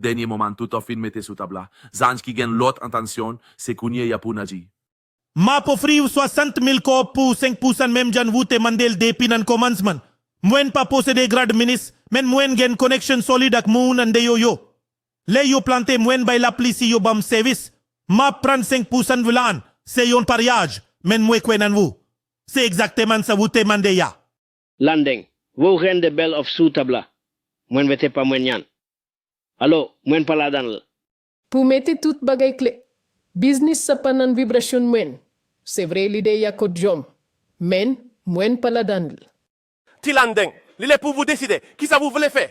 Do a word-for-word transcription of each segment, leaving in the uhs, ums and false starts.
Dènye moman tout ap fin mete sou tab la. Zanj ki gen lòt entansyon, se kounye a pou n aji. M ap ofri w swasant mil kòb pou senk pousan menm jan w te mande l depi nan kòmansman. Mwen pa posede grad minis, men mwen gen koneksyon solid ak moun andeyò yo. Lè yo plante mwen bay lapli si yo ban m sèvis, m ap pran senk pousan lan, se yon paryaj, men mwen kwè nan ou. Se egzakteman sa ou te mande a. Landeng, vow rende bèl òf sou tab la. Mwen mete pa mwen nyan. Alò, mwen pa ladan l. Pou mete tout bagay klè, biznis sa pa nan vibrasyon mwen. Se vre lide a kot Jòm, men mwen pa ladan l. Ti Landeng, li lè pou vou deside, kisa vou vle fè?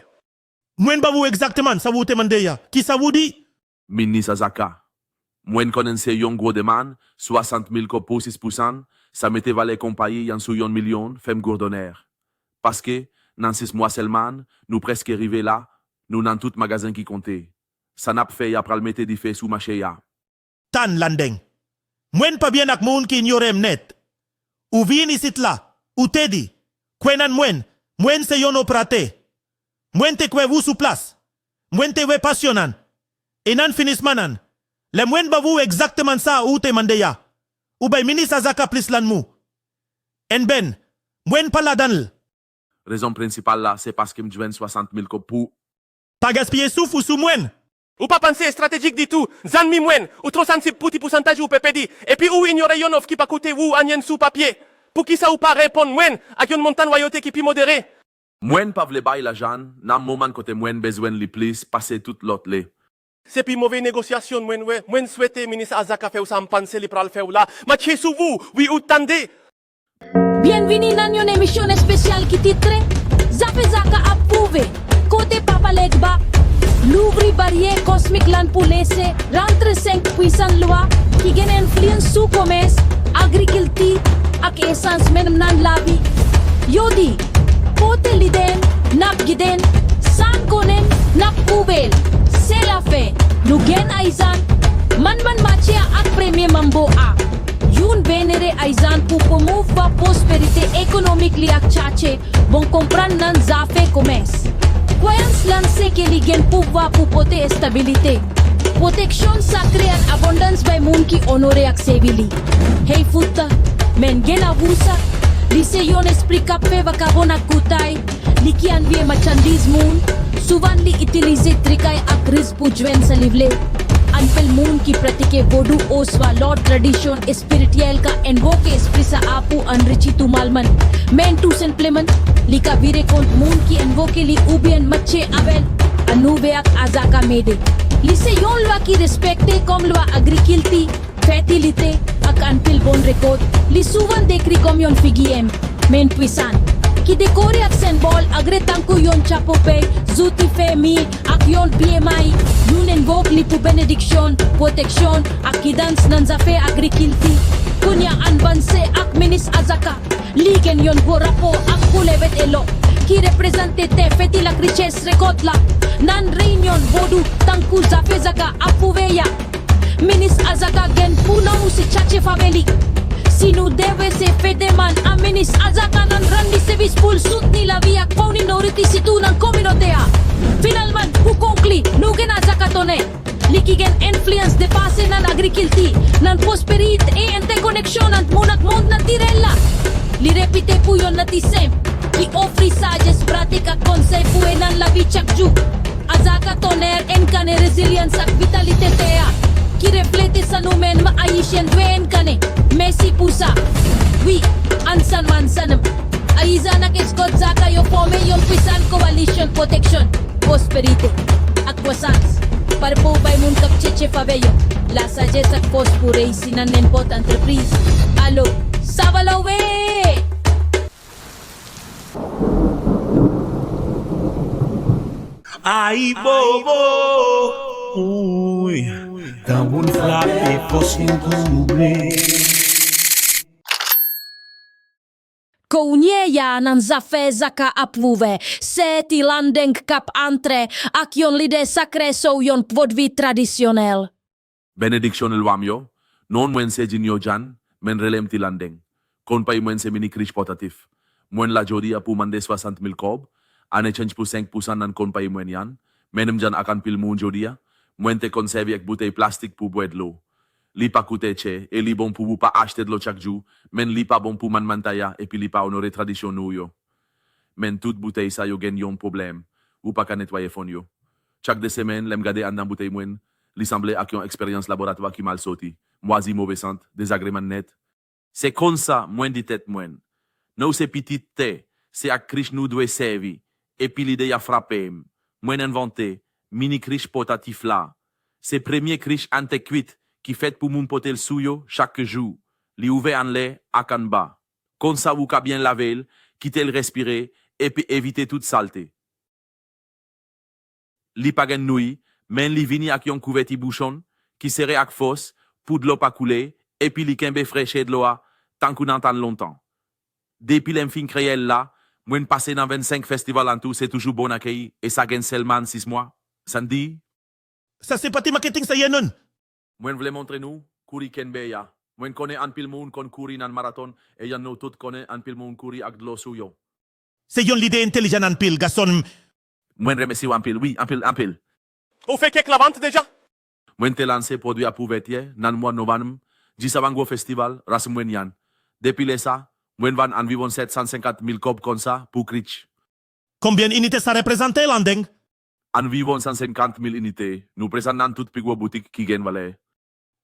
Mwen ba vou egzakteman sa vou te mande a. Kisa vou di? Minis Azaka. Mwen konnen se yon gwo demann, swasant mil kòb pou sis pousan, sa mete valè konpayi an sou yon milyon, fè m gourdonner. Paske, nan sis mwa sèlman, nou prèske rive la, nou nan tout magazen ki konte. Sa n ap fè a pral mete dife sou mache a. Tan Landeng. Mwen pa byen ak moun ki inyore m nèt. Ou vin isit la, ou te di, kwè nan mwen, mwen se yon operatè. Mwen te kwè vou sou plas. Mwen te wè pasyon an. E nan finisman an, lè mwen ba vou egzakteman sa ou te mande a, ou bay minis Azaka plis lanmou. Enben, mwen pa ladan l. Rezon prensipal la se paske m jwenn swasant mil kòb pou. Pa gaspiye souf ou sou mwen. Ou pa panse estratejik ditou, zanmi mwen, ou twò sansib pou ti pousantaj ou pè pèdi, epi ou inyore yon òf ki pa koute ou anyen sou papye. Poukisa ou pa reponn mwen ak yon montan wayòte ki pi modere? Mwen pa vle bay lajan nan moman kote mwen bezwen li plis pase tout lòt lè. Se pi move negosyasyon mwen wè. Mwen swete minis Azaka fè w sa m panse li pral fè w la. Matche sou vou, wi ou tande. Byenvini nan yon emisyon espesyal ki titre Zafè Zaka ap pwouve, kote Papa Legba louvri baryè kosmik lan pou lese rantre senk pwisan lwa ki gen enfliyans sou komès, agrikilti ak esans menm nan lavi. Yo di, pote lide n, n ap gide n, sa n konnen n ap pwouve l. Se lafen, nou gen Ayizan, manman matche a ak premye manbo a. Youn venere Ayizan pou pwomouvwa pwosperite ekonomik li ak chache bon konprann nan zafè komès. Kwayans lan se ke li gen pouvwa pou pote estabilite, pwoteksyon sakre ak abondans bay moun ki onore ak sèvi li. Hey Futa, men gen avousa, li se yon espri k ap fè vakabon ak koutay, li ki anviye machandiz moun, souvan li itilize trikay ak riz pou jwenn sa li vle. Anpil moun ki pratike vodou oswa lòt tradisyon espirityèl ka envoke espri sa a pou anrichi tou malman. Men tou senpleman, li ka vire kont moun ki envoke li oubyen matche avè l. Ann ouvè ak Azaka Mede. Li se yon lwa ki respekte kòm lwa agrikilti, fètilite, ak anpil bon rekòt. Li souvan dekri kòm yon figi M, men pwisan, ki dekore ak senbòl agre tankou yon chapo pèy, zouti fèmi, ak yon pye mayi. Youn envoke li pou benediksyon, pwoteksyon, ak gidans nan zafè agrikilti. Kounye a ann vanse ak minis Azaka. Li gen yon gwo rapò ak koulè vèt e lò, ki reprezante tè fètil ak richès rekòt la. Nan reyinyon vodou tankou Zafè Zaka ap pwouve a, minis Azaka gen pou non ou se chache favè li. Si nou devwe se fè demann a minis Azaka nan rann li sèvis pou l soutni lavi ak fowni noriti sitou nan kominote a. Finalman, pou konkli, nou gen Azaka Tonnè. Li ki gen enfliyans depase nan agrikilti, nan pwosperite e entèkoneksyon ant moun ak mond natirèl la. Li repite pou yon nati senp, ki ofri sajès pratik ak konsèy pou ede nan lavi chak jou. Azaka Tonnè enkane rezilyans ak vitalite tè a, ki reflete sa nou menm Ayisyen dwe enkane. Mèsi pou sa. Wi, ansanm ansanm, Ayizan ak Eskòt Zaka yo fòme yon pwisan kowalisyon pwoteksyon, pwosperite, ak kwasans. Pare pou bay moun k ap chèche favè yo lasajès ak fòs pou reyisi nan nenpòt antrepriz. Alo, sa va lòwe! Ayibobo! Ouy, tanboun frape, fòs vin twouble. Kounye a nan Zafè Zaka ap pwouve, se Ti Landeng k ap antre ak yon lide sakre sou yon pwodui tradisyonèl. Benediksyon lwa m yo, non mwen se Junior Jan, men rele m Ti Landeng. Konpayi mwen se Mini Krich Pòtatif. Mwen la jodi a pou mande swasant mil kòb, an echanj pou senk pousan nan konpayi mwen an, Menm jan ak anpil moun jodi a, mwen te konn sèvi ak boutèy plastik pou bwè dlo. Li pa koute chè e li bon pou ou pa achte dlo chak jou, men li pa bon pou manmantay a epi li pa onore tradisyon nou yo. Men tout boutèy sa yo gen yon pwoblèm, ou pa ka netwaye fon yo. Chak de semèn, lè m gade anndan boutèy mwen, li sanble ak yon eksperyans laboratwa ki mal soti, mwazi, move sant, dezagreman nèt. Se konsa mwen di tèt mwen, nou se pitit tè, se ak krich nou dwe sèvi, epi lide a frape m. Mwen envante mini krich pòtatif la. Se premye krich an tè kwit ki fèt pou moun pote l sou yo chak jou. Li ouvè anlè ak anba. Konsa ou ka byen lave l, kite l respire, epi evite tout salte. Li pa gen nouy, men li vini ak yon kouvèti bouchon ki sere ak fòs pou dlo pa koule, epi li kenbe frechè dlo a tankou nan tan lontan. Depi lè m fin kreye l la, mwen pase nan vennsenk festival an tou, se toujou bon akèy, e sa gen sèlman sis mwa. Sandy? Sa se pati maketing sa ye non. Mwen vle montre nou kouri kenbe a. Mwen konnen anpil moun konn kouri nan maraton, e yon nou tout konnen anpil moun kouri ak dlo sou yo. Se yon lide entelijan anpil, gason m. Mwen remèsye w anpil, wi, anpil, anpil. Ou fè kèk lavant deja? Mwen te lanse pwodwi a pou vètyè nan mwa novanm, jis avan gwo festival ras mwen an. Depi lè sa, mwen vann anviwon sèt san senkant mil kòb konsa pou krich. Konbyen inite sa reprezante, Landeng? Anviwon san senkant mil inite. Nou prezan nan tout pi gwo boutik ki gen valè.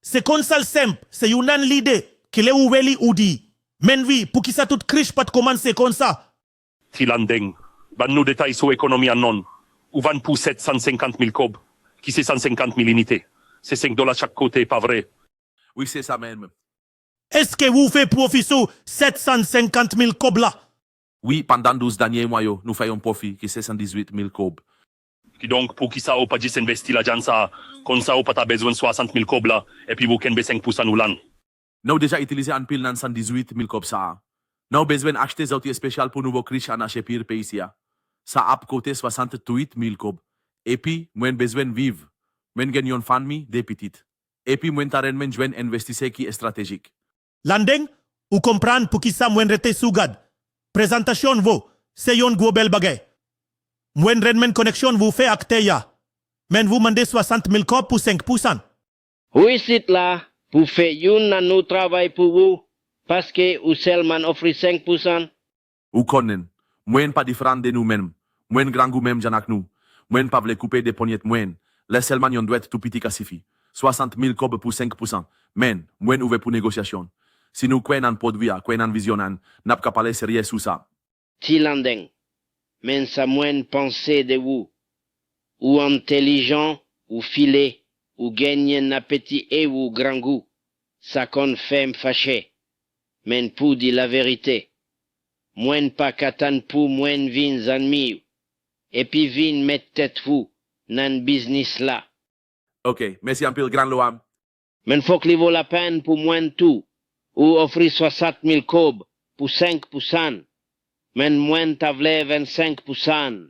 Se konsa l senp, se youn nan lide, ke lè ou wè li ou di, men wi, poukisa tout krich pa t kòmanse konsa? Ti Landeng, ban nou detay sou ekonomi an non. Ou vann pou sèt san senkant mil kòb, ki se san senkant mil inite. Se senk dola chak kote, pa vre? Wi, se sa menm. Èske ou fè pwofi sou sèt san senkant mil kòb la? Wi, pandan douz dènye mwa yo, nou fè yon pwofi ki se san dizuit mil kòb. Kidonk, poukisa ou pa t jis envesti lajan sa a? Konsa ou pa ta bezwen swasant mil kòb la, epi ou kenbe senk pousan ou lan. Nou deja itilize anpil nan san dizuit mil kòb sa a. Nou bezwen achte zouti espesyal pou nouvo krich an achte pil peyi isi a. Sa ap koute swasant uit mil kòb. Epi, mwen bezwen viv. Mwen gen yon fanmi, de pitit. Epi mwen ta renmen jwenn envestisè ki estratejik. Landeng, ou konprann poukisa mwen rete sou gad. Prezantasyon vou, se yon gwo bèl bagay. Mwen renmen koneksyon vou fè ak tè a. Men vou mande swasant mil kòb pou senk pousan. Ou isit la pou fè youn nan nou travay pou ou, paske ou sèlman ofri senk pousan. Ou konnen, mwen pa diferan de nou menm. Mwen grangou menm jan ak nou. Mwen pa vle koupe de ponyèt mwen. Lè sèlman yon dwèt tou piti ka sifi. Swasant mil kòb pou senk pousan. Men, mwen ouvè pou negosyasyon. Si nou kwè nan pwodwi a, kwè nan vizyon an, n ap ka pale serye sou sa. Ti Landeng, men sa mwen panse de ou. Ou entèlijan, ou file, ou genyen apeti e ou grangou. Sa konn fè m fache. Men pou di laverite, mwen pa ka tann pou mwen vin zanmi w, epi vin met tèt ou nan biznis la. Ok, mèsi anpil, gran lwa m. Men fòk li vo lapenn pou mwen tou. Ou ofri swasant mil kòb pou senk pousan, men mwen ta vle vennsenk pousan.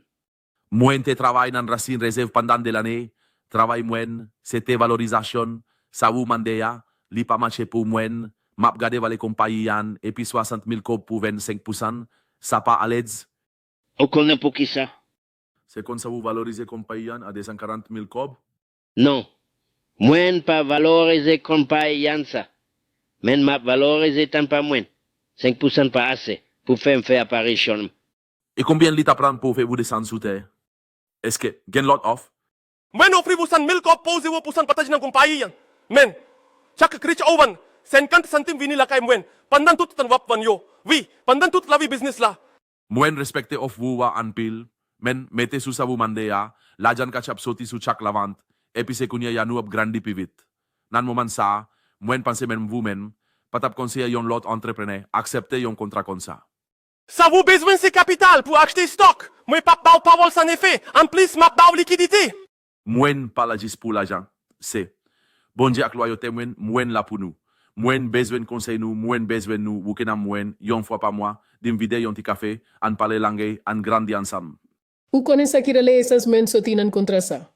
Mwen te travay nan Rasin Rezèv pandan de lane. Travay mwen, se te valorizasyon. Sa ou mande a, li pa mache pou mwen. M ap gade valè konpayi an, epi swasant mil kòb pou vennsenk pousan, sa pa alèz. Ou konnen poukisa? Se konsa ou valorize konpayi an a de san karant mil kòb? Non. Mwen pa valorize konpayi an sa. Men m ap valorize tan pa mwen. Senk pousan pa ase pou fè m fè aparisyon m. E konbyen li ta pran pou w fè pou desann sou tè? Èske gen lòt òf? Mwen ofri w san mil kòb pou w zewo pousan pataje nan konpayi an. Men, chak krich ou vann, senkant santim vini lakay mwen, pandan tout tan w ap vann yo. Wi, pandan tout lavi biznis la. Mwen respekte òf ou a anpil, men mete sou sa ou mande a, lajan ka ap soti sou chak lavant, epi se kounye a nou ap grandi pi vit. Nan moman sa a, mwen panse menm ou menm, pa t ap konseye yon lòt antreprenè aksepte yon kontra konsa. Sa ou bezwen se kapital pou achte stòk. Mwen p ap ba w pawòl san efè. Anplis, m ap ba w likidite. Mwen pa la jis pou lajan. Se Bondye ak lwayòte mwen, mwen la pou nou. Mwen bezwen konsèy nou, mwen bezwen nou, ou ke nan mwen, yon fwa pa mwa, di m vide yon ti kafe, ann pale langay, ann grandi ansanm. Ou konnen sa ki rele esans mwen soti nan kontra sa.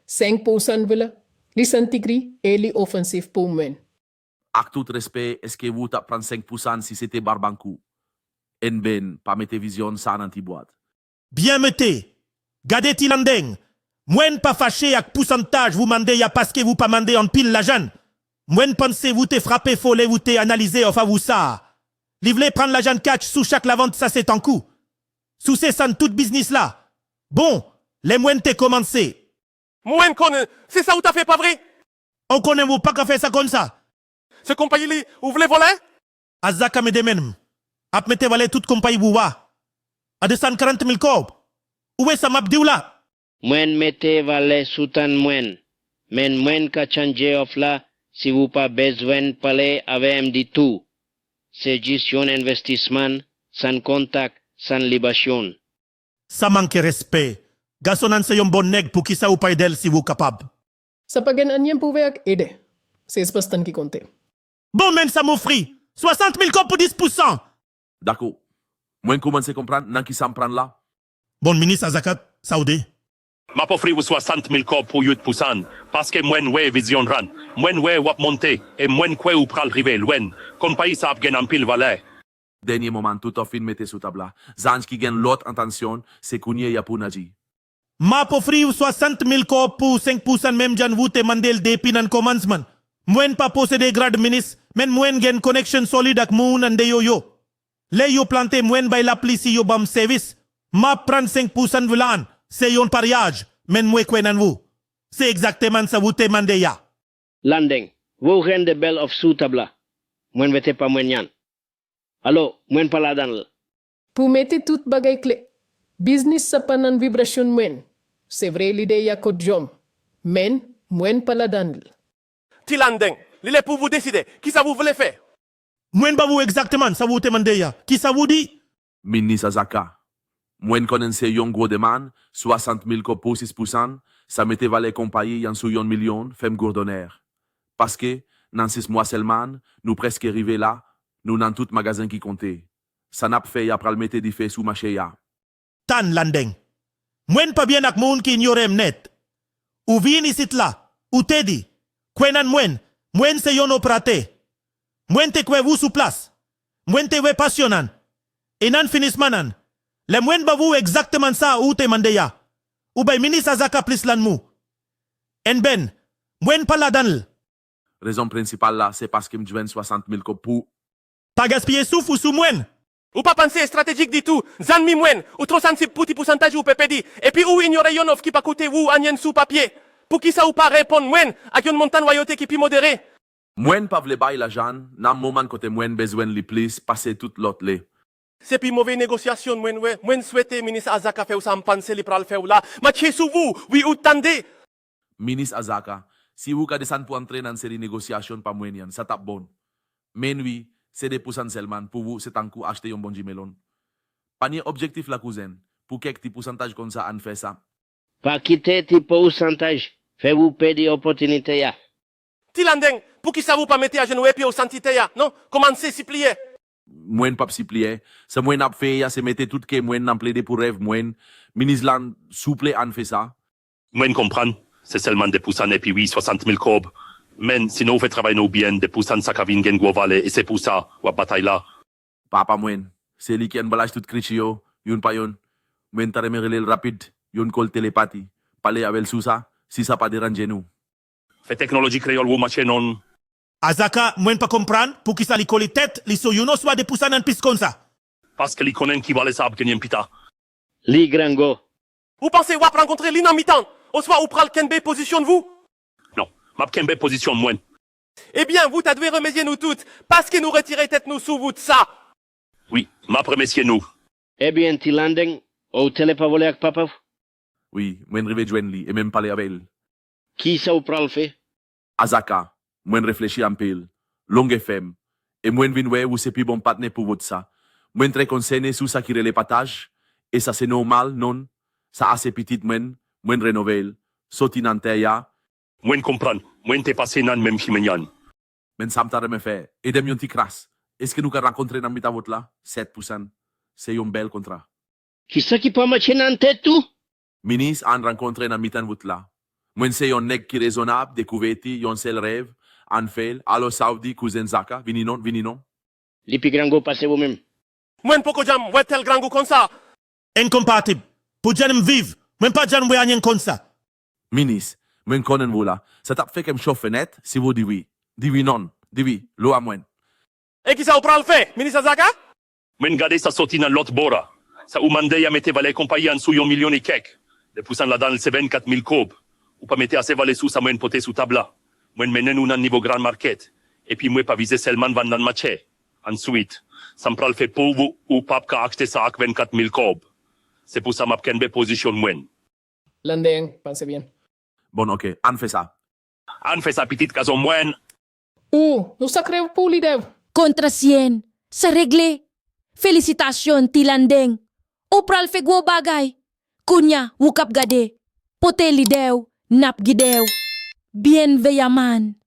Senk pousan vre la, li santi gri e li ofansif pou mwen. Ak tout respè, èske ou t ap pran senk pousan si se te Barbancourt? Enben, pa mete vizyon sa nan ti bwat. Byen mete! Gade ti landeng! Mwen pa fache ak pousantaj vou mande ya paske vou pa mande anpil lajan. Mwen panse vou te frape fò lè vou te analize ofè vou sa. Li vle pran lajan kach sou chak lavant sa se tankou. Sou se san tout biznis la. Bon, lè mwen te kòmanse. Mwen konnen, se sa ou ta fè pa vre? Ou konnen vou pa ka fè sa konsa. Se konpayi li, ou vle vòlè? Azaka mede menm. Ap mete valè tout konpayi vou a. A desann karant mil kòb. Ou wè sa m ap di w la? Mwen mete valè sou tan mwen. Men mwen ka chanje ofè la si vou pa bezwen pale avè m ditou. Se jis yon envestisman, san kontak, san libasyon. Sa manke respè. Gason an se yon bon nèg poukisa ou pa ede l si vou kapab. Sa pa gen anyen pou wè ak ede. Se espas tan ki konte. Bon men sa m ofri. Swasant mil kòb pou dis pousan. Dakò. Mwen kòmanse konprann nan kisa m pran la. Bon minis Azaka, sa w di? M ap ofri w swasant mil kòb pou uit pousan, paske mwen wè vizyon an. Mwen wè w ap monte, e mwen kwè ou pral rive lwen. Konpayi sa ap gen anpil valè. Dènye moman tout ofè fin mete sou tab la. Zanj ki gen lòt entansyon, se kounye ya pou n aji. M ap ofri w swasant mil kòb pou senk pousan menm jan vou te mande l depi nan kòmansman. Mwen pa posede grad minis, men mwen gen koneksyon solid ak moun andeyò yo. Lè yo plante mwen bay lapli si yo ban m sèvis, m ap pran senk pousan vou la an, se yon paryaj, men mwen kwè nan vou. Se egzakteman sa vou te mande ya. Landeng, vou gen de bèl ofè sou tab la. Mwen mete pa mwen nyan. Alò, mwen pa ladan l. Pou mete tout bagay klè, biznis sa pa nan vibrasyon mwen. Se vre lide ya kot jòm, men mwen pa ladan l. Ti Landeng, li lè pou vou deside, kisa vou vle fè? Mwen ba vou egzakteman sa vou te mande ya. Kisa vou di? Minis Azaka, mwen konnen se yon gwo demann, swasant mil kòb pou sis pousan, sa mete valè konpayi an sou yon milyon, fè m gwo donè. Paske, nan sis mwa sèlman, nou prèske rive la, nou nan tout magazen ki konte. Sa n ap fè ya pral mete dife sou mache ya. Tann Landeng. Mwen pa byen ak moun ki inyore m nèt. Ou vin isit la, ou te di, kwè nan mwen, mwen se yon operatè. Mwen te kwè vou sou plas. Mwen te wè pasyon an. E nan finisman an, lè mwen ba vou egzakteman sa ou te mande ya, ou bay minis Azaka plis lanmou. Enben, mwen pa ladan l. Rezon prensipal la, se paske m jwenn swasant mil kòb pou. Pa gaspiye souf ou sou mwen. Ou pa panse estratejik ditou, zanmi mwen, ou twò sansib pou ti pousantaj ou pe pèdi, epi ou inyore yon ofè ki pa koute vou anyen sou papye. Poukisa ou pa reponn mwen ak yon montan lwayote ki pi modere? Mwen pa vle bay lajan nan moman kote mwen bezwen li plis pase tout lòt lè. Se pi move negosyasyon mwen wè. Mwen swete minis Azaka fè w sa m panse li pral fè w la. Mache sou vou, wi ou tande? Minis Azaka, si ou ka desann pou antre nan seri negosyasyon pa mwen an, sa t ap bon. Men wi, se de pousan sèlman pou ou se tankou achte yon bon jimelon. Pa nye objektif la kouzen, pou kèk ti pousantaj konsa ann fè sa. Pa kite ti pousantaj fè ou pèdi opòtinite a. Ti Landeng, poukisa ou pa mete ajenou epi ou santi tè a, non? Kòmanse sipliye. Mwen p ap sipliye. Sa mwen ap fè a se mete tout kè mwen nan plede pou rèv mwen. Minis lan, souple ann fè sa. Mwen konprann, se sèlman de pousan epi wi swasant mil kòb. Men, si nou fè travay nou byen, de pousan sa ka vin gen gwo valè e se pou sa w ap batay la. Papa mwen, se li ki anbalaj tout krich yo, youn pa youn. Mwen ta renmen rele l rapid, yon kòl telepati, pale avè l sou sa, si sa pa deranje nou. Fè teknoloji kreyòl wou mache non. Azaka, mwen pa konprann poukisa li kole tèt li sou youn oswa de pousan an plis konsa. Paske li konnen ki valè sa ap genyen pita. Li grangou. Ou panse w ap rankontre li nan mitan, oswa ou pral kenbe pozisyon vou? Non, m ap kenbe pozisyon mwen. Ebyen, vou ta dwe remèsye nou tout, paske nou retire tèt nou sou wout sa. Wi, m ap remèsye nou. Ebyen, Ti Landeng, ou te lè pa vole ak papa w? Wi, mwen rive jwenn li e menm pale avè l. Kisa ou pral fè? Azaka, mwen reflechi anpil, longue fè m, e mwen vin wè ou se pi bon patnè pou wout sa. Mwen trè konsène sou sa ki rele pataj, e sa se nòmal, non? Sa a se pitit mwen, mwen renove l, soti nan tè a. Mwen konprann, mwen te pase nan menm chimen an. Men sa m ta renmen fè, ede m yon ti kras. Èske nou ka rankontre nan mitan wout la? Sèt pousan. Se yon bèl kontra. Kisa ki pa mache nan tèt ou? Minis, ann rankontre nan mitan wout la. Mwen se yon nèg ki rezonab, de kouvèti, yon sèl rèv, ann fè l, alò sa w di, kouzen Zaka, vini non, vini non. Li pi grangou pase ou menm. Mwen poko janm wè tèl grangou konsa. Enkonpatib. Pou jan m viv, mwen pa janm wè anyen konsa. Minis, mwen konnen vou la. Sa t ap fè kè m chofe nèt, si vou di wi. Di wi non, di wi, lwa mwen. E kisa ou pral fè, Minis Azaka? Mwen gade sa soti nan lòt bò a. Sa ou mande a mete valè konpayi an sou yon milyon e kèk. De pousan ladan l se vennkat mil kòb. Ou pa mete ase valè sou sa mwen pote sou tab la. Mwen mennen nou nan nivo Grand Market. Epi mwen pa vize sèlman vann nan matche. Answit, sa m pral fè pou ou, ou p ap ka achte sa ak vennkat mil kòb. Se pou sa m ap kenbe pozisyon mwen. Landeng, panse byen. Bon, oke, ann fè sa. Ann fè sa pitit gazon mwen. Ou, nou sakre pou li Dev. Kontrasyen, sa regle. Felisitasyon, Ti Landeng. Ou pral fè gwo bagay. Kounya, ou k ap gade. Pote lide w, n ap gide w. Byenveyaman.